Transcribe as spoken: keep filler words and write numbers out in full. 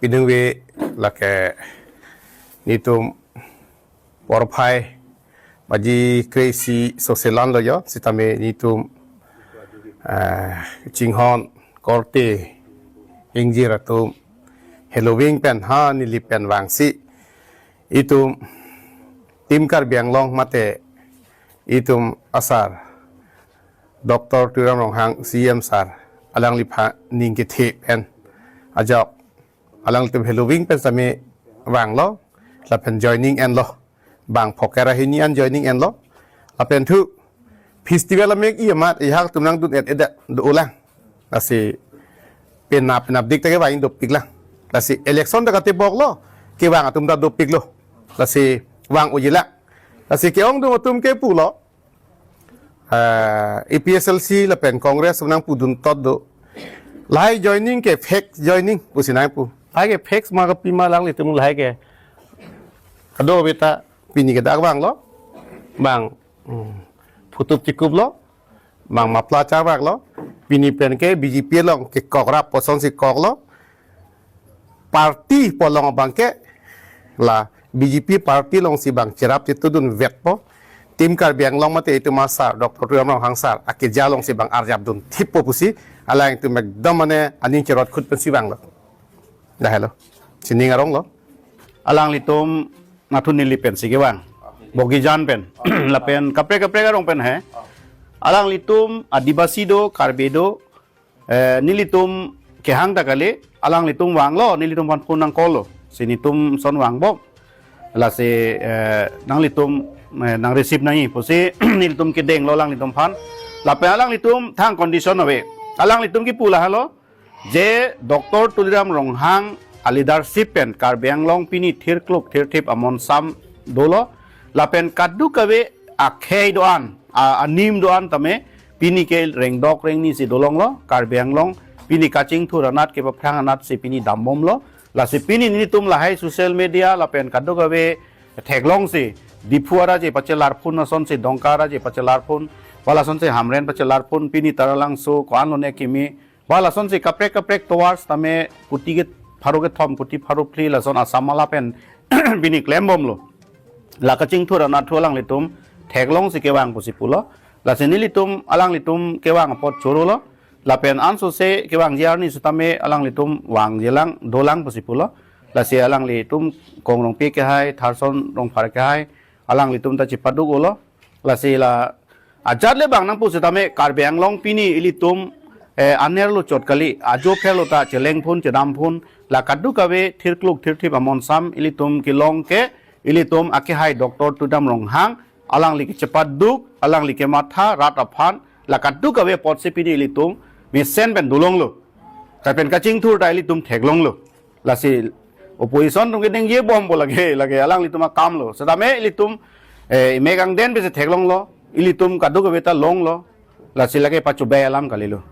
Pidungve lake netum porphai baji kre-isi soselan lo jo, sitame netum, eh, chinghon korte ingjir atum heloving pen ha neli pen vangsi itum Team Karbi Anglong mate itum asar Doctor Tuliram Ronghang C E M sir alangliphan ning kethe pen ajok alanglitum heloving pen sitame vanglo, lapen joining enlo. Bang phoker ahini an joining enlo. Lapen thu festival amek i amat ihak atum nangdun-et-et do-olang. Lasi penap penapdik ta kevang dopiklang. Lasi election ta kateboklo, kevang atum ta dopiklo. Lasi vang-ojilang. Lasi ke-ongdung atum ke pulo, eh, A P H L C lapen Congress atum nangpudun tot do. Lahai joining ke fake joining pusi nangpu. Lahai ke fake ma kapima alanglitum lahai ke. Kadokave ta pini ke dak vanglo. Bang, hmm, phutup chikuplo. Bang mapla charvaklo. Pini pen ke B J P along kekok rap pu asonsi koklo. Party pu along abang ke la B J P party alongsi bang cherap chetudun vetpo. Team Karbi Anglong mate itum asar Doctor Tuliram Ronghang sir akeja alongsi bang arjapdun thippo pusi alangtum ekdom mane aning cherot khut pensi vanglo. Dah helo. Sining arong lo. Alanglitum nathu neli pensi kevang. Bogijan pen. Lapen kaprek kaprek arong pen he. Alanglitum Adivasi do, Karbi do, eh, nelitum kehang ta kali, alanglitum vanglo, nelitum aphan phone nang call lo. Si netum son vangbom. Lasi, eh, nanglitum, eh, nang receive nangji pusi nelitum kedenglo alanglitum aphan. Lapen alanglitum thang condition ave. Alanglitum kipu lahelo, je Doctor Tuliram Ronghang aleadership pen Karbi Anglong pini thirkluk thirthip amonsam dolo. Lapen kadokave akhei do-an, a, anim do-an tame pini ke rengdok rengni si dolonglo, Karbi Anglong pini kachingthur anat kepaphrang anatsi pini dambomlo. Lasi pini netum lahai social media lapen kadokave theklongsi Diphu ara je pachelar phun, asonsi Dongka ara je pachelar phun, ba lasonsi Hamren pachelar phun, pini Taralangso ko-an lone kimi, ba lasonsi kaprek kaprek tovar tame puti ke pharo kethom, puti pharo phli lason Assam mala pen pini klembomlo. La kachingthur anat thu alanglitum theklongsi kevang pusi pulo. Lasi nelitum alanglitum kevang apot chorolo. Lapen ansose kevangji arni sitame alanglitum vangjilang dolang pusi pulo. Lasi alanglitum Kong Rongpi kehai, Tharson Rongphar kehai, alanglitum ta chepaduk-olo. Lasi la ajat le bang nangpu sitame Karbi Anglong pini ilitum, eh, anerlo chot kali, ajo pherlo ta cheleng phun, chedam phun, la kadokave thirkluk thirthip amonsam ilitum kelong ke, ilitum akehai Doctor Tuliram Ronghang, alangli kechepaduk, alangli kematha rat aphan, la kadokave apotsi pini ilitum mesen pen dolonglo. Lapen kachingthur ta ilitum theklonglo. Lasi opposition atum ke dengjebompo lake, lake alanglitum akamlo. Sitame ilitum, eh, mek angden pensi theklonglo, ilitum kadokave ta longlo. Lasi lake pachobai alam kalilo.